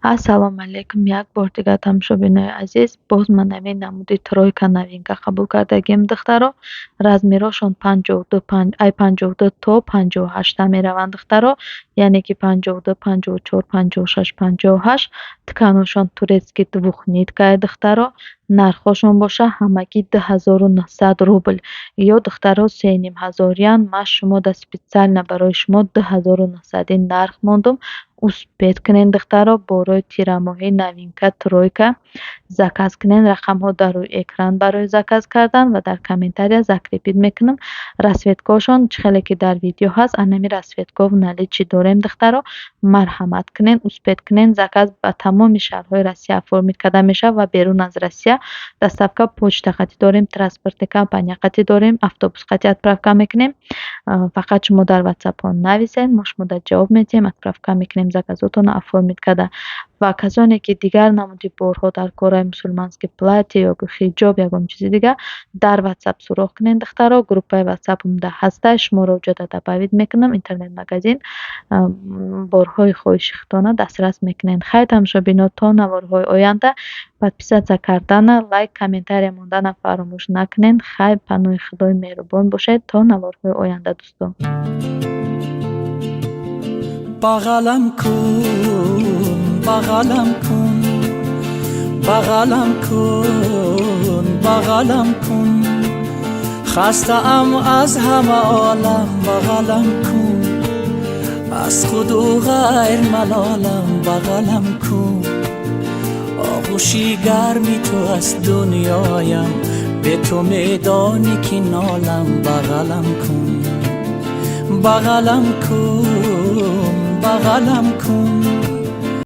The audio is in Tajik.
Ассалому алайкум, як бор дигар, тамошобинои азиз. Боз ман ҳамин намуди тройка новинка қабул кардагим, духтаро. Размерошон 52, ай 52 то 58-та мераванд, духтаро, яъне ки 52, 54, 56, 58. Тканошон турецкий двухниткае, духтаро. Нархҳошон боша ҳамагӣ 2900 рубл ё, духтаро, сеним ҳазориян. Ман шумода специально барои шумо 2900-и нарх мондум. Успеть кунед, духтаро, борои тирамоҳӣ новинка тройка заказ кунед. Рақамҳо дар рӯи экран барои заказ кардан ва дар комментария закрепить мекунам. Расцветкаҳошон чӣ хеле ки дар видео ҳаст, анами расцветкаҳо в наличии дорем, духтаро. Марҳамат кунед, успеть кунед. Заказ ба тамоми шаҳрҳои Россия оформить карда мешавад ва берун аз Россия доставка почта қатӣ дорем, транспортный компания қатӣ дорем, автобус қатӣ отправка мекунем. Фақат шумо дар ватсапҳо нависед, мо шумода ҷавоб медиҳем, отправка мекунем заказотонро оформить карда. Ва касоне ки дигар намуди борҳо дар кораи, мусульманский платье ё хиҷоб, ягон чизи дигар, дар ватсап суроғ кунед, духтаро. Группаи ватсапамда ҳастай, шуморо уҷода добавить мекунам. Интернет магазин борҳои хоҳиши худтона дастрас мекунед. Хайр, тамошобино, то наворҳои оянда. Подписаться кардана, лайк, комментария мондана фаромӯш накунед. Хайр, паноҳи Худои меҳрубон бошед, то наворҳои оянда, дӯстон. Бағалам кун, бағалам кун, бағалам кун, бағалам кун, хастаам аз ҳама олам, бағалам кун, аз худу ғайр малолам, бағалам кун, оғӯши гарми ту аст дунёям, бе ту медонӣ ки нолам, бағалам кун, бағалам кун, бағалам кун.